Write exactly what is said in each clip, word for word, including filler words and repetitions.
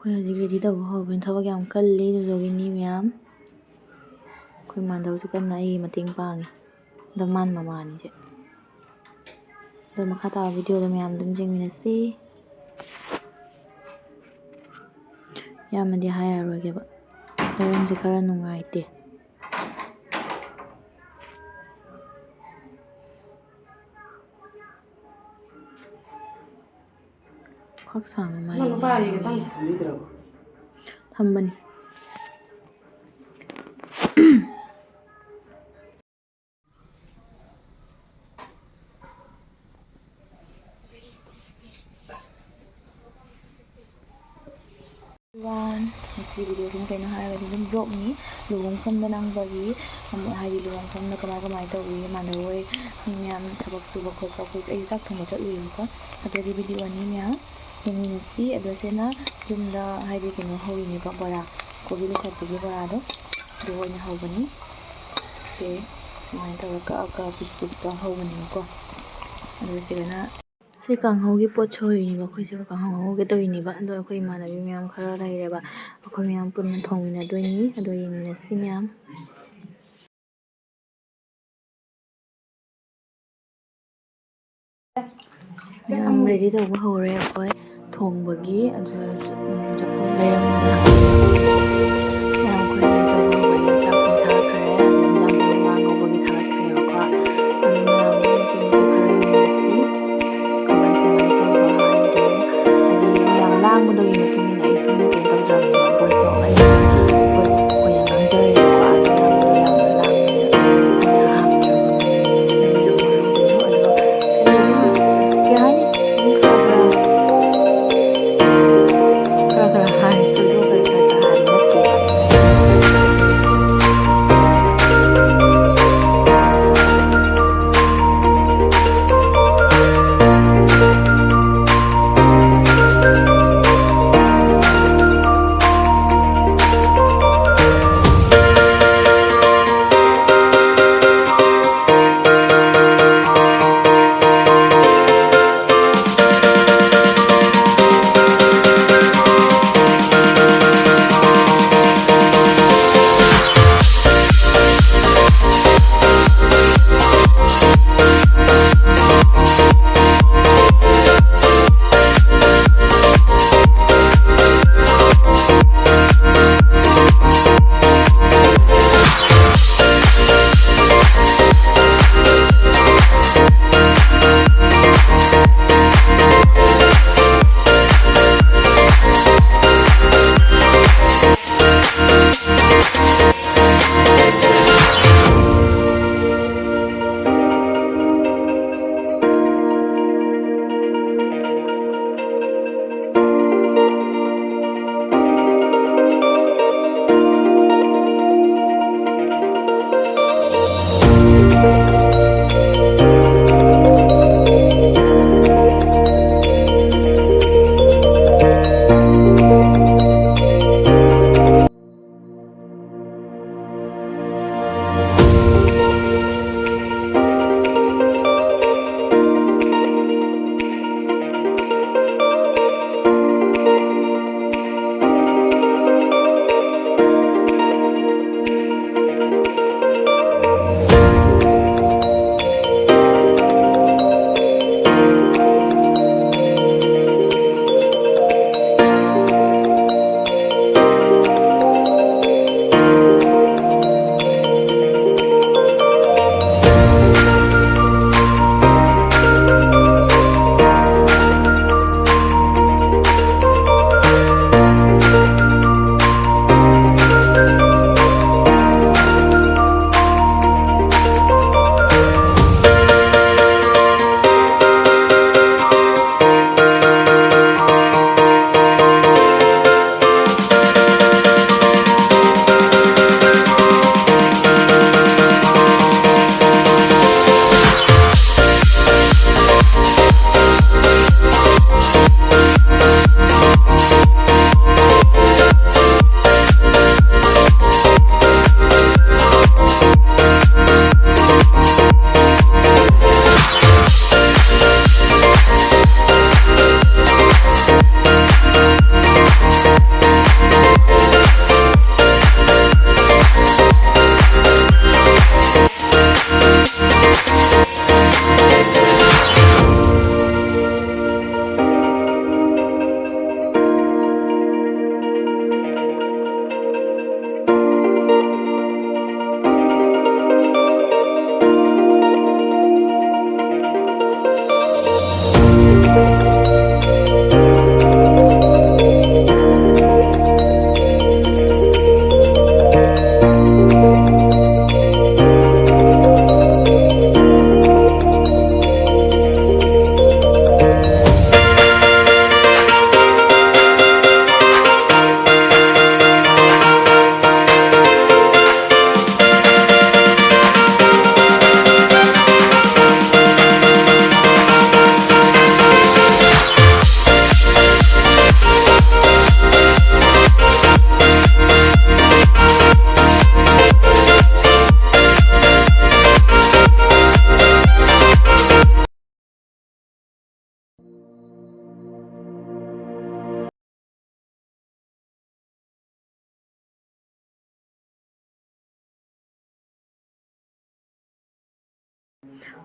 ꯑꯩꯈꯣꯏ ꯍꯧꯖꯤꯛ ready ꯇꯧꯕ ꯍꯧꯕꯅꯤ꯫ ꯊꯕꯛ ꯌꯥꯝ ꯀꯜꯂꯤ, ꯑꯗꯨꯗꯨꯒꯤꯅꯤ ꯃꯌꯥꯝ꯫ ꯑꯩꯈꯣꯏ ꯃꯥꯟꯗꯧꯁꯨ ꯀꯟꯅ ꯑꯩꯒꯤ ꯃꯇꯦꯡ ꯄꯥꯡꯉꯤ꯫ ꯑꯗꯣ ꯃꯥꯅ ꯃꯃꯥꯅꯤꯁꯦ꯫ ꯑꯗꯣ ꯃꯈꯥ ꯇꯥꯕ videoꯗ ꯃꯌꯥꯝ ꯑꯗꯨꯝ ꯌꯦꯡꯃꯤꯟꯅꯁꯤ꯫ ꯌꯥꯝꯅꯗꯤ ꯍꯥꯏꯔꯔꯣꯏꯒꯦꯕ꯫ ꯃꯔꯝꯁꯦ ꯈꯔ ꯅꯨꯡꯉꯥꯏꯇꯦ꯫ ꯈꯥꯛ ꯁꯥꯡꯅ ꯃꯥꯏ ꯅꯪ ꯅꯨꯄꯥ ꯑꯩꯒ ꯇꯪ ꯊꯝꯕꯤꯗ꯭ꯔꯕꯣ? ꯊꯝꯕꯅꯤ꯫ One, ꯉꯁꯤ videoꯁꯤꯅ ꯀꯩꯅꯣ ꯍꯥꯏꯔꯒꯗꯤ ꯑꯗꯨꯝ vlogꯅꯤ꯫ ꯂꯨꯍꯣꯡꯐꯝꯗ ꯅꯪꯕꯒꯤ, ꯑꯃꯨꯛ ꯍꯥꯏꯗꯤ ꯂꯨꯍꯣꯡꯐꯝꯗ ꯀꯃꯥꯏ ꯀꯃꯥꯏ ꯇꯧꯏ, ꯏꯃꯥꯟꯅꯕ ꯍꯣꯏ ꯃꯤ ꯃꯌꯥꯝ ꯊꯕꯛ ꯁꯨꯕ ꯈꯣꯠꯄ, ꯑꯩꯈꯣꯏ, ꯑꯩ ꯆꯥꯛ ꯊꯣꯡꯕ ꯆꯠꯂꯨꯏꯕꯀꯣ꯫ ꯑꯗꯨꯒꯤ video ꯑꯅꯤ ꯃꯌꯥꯝ ꯌꯦꯡꯃꯤꯟꯅꯁꯤ꯫ ꯑꯗꯣ ꯁꯤꯅ ꯌꯨꯝꯗ ꯍꯥꯏꯗꯤ ꯀꯩꯅꯣ ꯍꯧꯔꯤꯅꯦꯕ, ꯕꯣꯔꯥ, ꯀꯣꯕꯤ ꯂꯩꯁꯥꯠꯄꯒꯤ ꯕꯣꯔꯥꯗꯣ, ꯑꯗꯨ ꯑꯣꯏꯅ ꯍꯧꯕꯅꯤ꯫ ꯁꯦ ꯁꯨꯃꯥꯏꯅ ꯇꯧꯔꯒ ꯀꯛꯑꯒ piece piece ꯀꯛꯑ ꯍꯧꯕꯅꯦꯕꯀꯣ꯫ ꯑꯗꯨꯒ ꯁꯤꯗꯅ ꯁꯤ ꯀꯥꯡꯍꯧꯒꯤ ꯄꯣꯠ ꯁꯣꯏꯔꯤꯅꯦꯕ, ꯑꯩꯈꯣꯏꯁꯦ ꯀꯥꯡꯍꯧ ꯉꯧꯒꯦ ꯇꯧꯔꯤꯅꯦꯕ꯫ ꯑꯗꯣ ꯑꯩꯈꯣꯏ ꯏꯃꯥꯟꯅꯕꯤ ꯃꯌꯥꯝ ꯈꯔ ꯂꯩꯔꯦꯕ, ꯑꯩꯈꯣꯏ ꯃꯌꯥꯝ ꯄꯨꯟꯅ ꯊꯣꯡꯃꯤꯟꯅꯗꯣꯏꯅꯤ꯫ ꯑꯗꯣ ꯌꯦꯡꯃꯤꯟꯅꯁꯤ ꯃꯌꯥꯝ꯫ ꯃꯌꯥꯝ ready ꯇꯧꯕ ꯍꯧꯔꯦ ꯑꯩꯈꯣꯏ ꯊꯣꯡꯕꯒꯤ꯫ ꯑꯗꯨ, ꯎꯝ, ꯆꯐꯨ ꯂꯩꯔꯝꯗ ꯃꯌꯥꯝ ꯑꯩꯈꯣꯏ ready ꯇꯧꯕ ꯍꯧꯔꯦ꯫ ꯆꯥꯛ ꯊꯥꯈ꯭ꯔꯦ꯫ ꯑꯗꯨ ꯏꯟꯖꯥꯡ ꯉꯥ ꯉꯧꯕꯒꯤ ꯊꯥꯒꯠꯈ꯭ꯔꯦꯕꯀꯣ꯫ ꯑꯗꯨ ꯃꯌꯥꯝ ꯃꯇꯦꯡ ꯃꯇꯦꯡ ꯈꯔ ꯌꯦꯡꯃꯤꯟꯅꯁꯤ꯫ ꯀꯃꯥꯏ ꯀꯃꯥꯏ ꯇꯧꯕ ꯍꯥꯏꯗꯣ, ꯍꯥꯏꯗꯤ ꯃꯌꯥꯝ ꯂꯥꯡꯕꯗꯨꯒꯤ ꯃꯇꯨꯡ ꯏꯟꯅ ꯑꯩꯁꯨ ꯀꯩꯅꯣ ꯇꯧꯖꯕꯅꯦꯕ, voice ꯊꯣꯛ ꯑꯩꯅ voice ꯑꯣꯏꯅ ꯉꯥꯡꯖꯔꯦꯕꯀꯣ꯫ ꯑꯗꯨ ꯃꯌꯥꯝꯗꯣ ꯌꯥꯝꯅ ꯂꯥꯡꯕꯅꯤꯅ ꯑꯩꯅ ꯍꯥꯞꯇ꯭ꯔꯕꯅꯦ꯫ ꯑꯗꯣ ꯀꯩ ꯍꯥꯏꯅꯤ? ꯑꯗꯨꯝ ꯈꯔ ꯈꯔ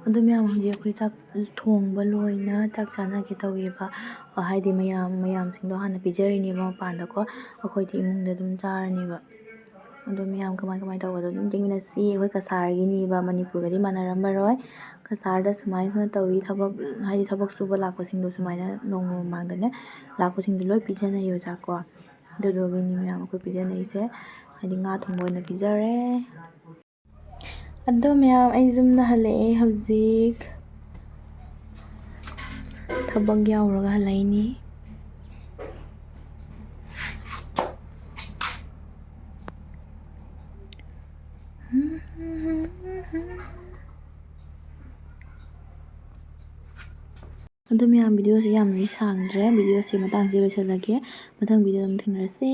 ꯑꯗꯨ ꯃꯌꯥꯝ, ꯍꯧꯖꯤꯛ ꯑꯩꯈꯣꯏ ꯆꯥꯛ ꯊꯣꯡꯕ ꯂꯣꯏꯅ ꯆꯥꯛ ꯆꯥꯅꯒꯦ ꯇꯧꯔꯤꯕ꯫ ꯍꯥꯏꯗꯤ ꯃꯌꯥꯝ, ꯃꯌꯥꯝꯁꯤꯡꯗꯣ ꯍꯥꯟꯅ ꯄꯤꯖꯔꯤꯅꯦꯕ ꯃꯄꯥꯟꯗꯀꯣ, ꯑꯩꯈꯣꯏꯗꯤ ꯏꯃꯨꯡꯗ ꯑꯗꯨꯝ ꯆꯥꯔꯅꯦꯕ꯫ ꯑꯗꯣ ꯃꯌꯥꯝ ꯀꯃꯥꯏ ꯀꯃꯥꯏ ꯇꯧꯕꯗꯣ ꯑꯗꯨꯝ ꯌꯦꯡꯃꯤꯟꯅꯁꯤ꯫ ꯑꯩꯈꯣꯏ ꯀꯁꯥꯔꯒꯤꯅꯤꯕ, ꯃꯅꯤꯄꯨꯔꯒꯗꯤ ꯃꯥꯟꯅꯔꯝꯃꯔꯣꯏ꯫ ꯀꯁꯥꯔꯗ ꯁꯨꯃꯥꯏꯅ ꯇꯧꯏ ꯊꯕꯛ, ꯍꯥꯏꯗꯤ ꯊꯕꯛ ꯁꯨꯕ ꯂꯥꯛꯄꯁꯤꯡꯗꯣ ꯁꯨꯃꯥꯏꯅ ꯅꯣꯡꯃ ꯃꯃꯥꯡꯗꯅꯦ ꯂꯥꯛꯄꯁꯤꯡꯗꯣ ꯂꯣꯏ ꯄꯤꯖꯅꯩꯌꯦꯕ ꯆꯥꯛꯀꯣ꯫ ꯑꯗꯨꯗꯨꯒꯤꯅꯤ ꯃꯌꯥꯝ ꯑꯩꯈꯣꯏ ꯄꯤꯖꯅꯩꯁꯦ꯫ ꯍꯥꯏꯗꯤ ꯉꯥ ꯊꯣꯡꯕ ꯑꯣꯏꯅ ꯄꯤꯖꯔꯦ꯫ ꯑꯗꯣ ꯃꯌꯥꯝ, ꯑꯩ ꯌꯨꯝꯗ ꯍꯜꯂꯛꯑꯦ ꯍꯧꯖꯤꯛ꯫ ꯊꯕꯛ ꯌꯥꯎꯔꯒ ꯍꯜꯂꯛꯏꯅꯤ꯫ ꯑꯗꯨ ꯃꯌꯥꯝ, ꯚꯤꯗꯤꯑꯣꯁꯤ ꯌꯥꯝꯅꯗꯤ ꯁꯥꯡꯗ꯭ꯔꯦ, ꯚꯤꯗꯤꯑꯣꯁꯤ ꯃꯇꯥꯡꯁꯤ ꯂꯣꯏꯁꯤꯜꯂꯒꯦ꯫ ꯃꯊꯪ ꯚꯤꯗꯤꯑꯣꯗ ꯑꯃꯨꯛ ꯊꯦꯡꯅꯔꯁꯦ꯫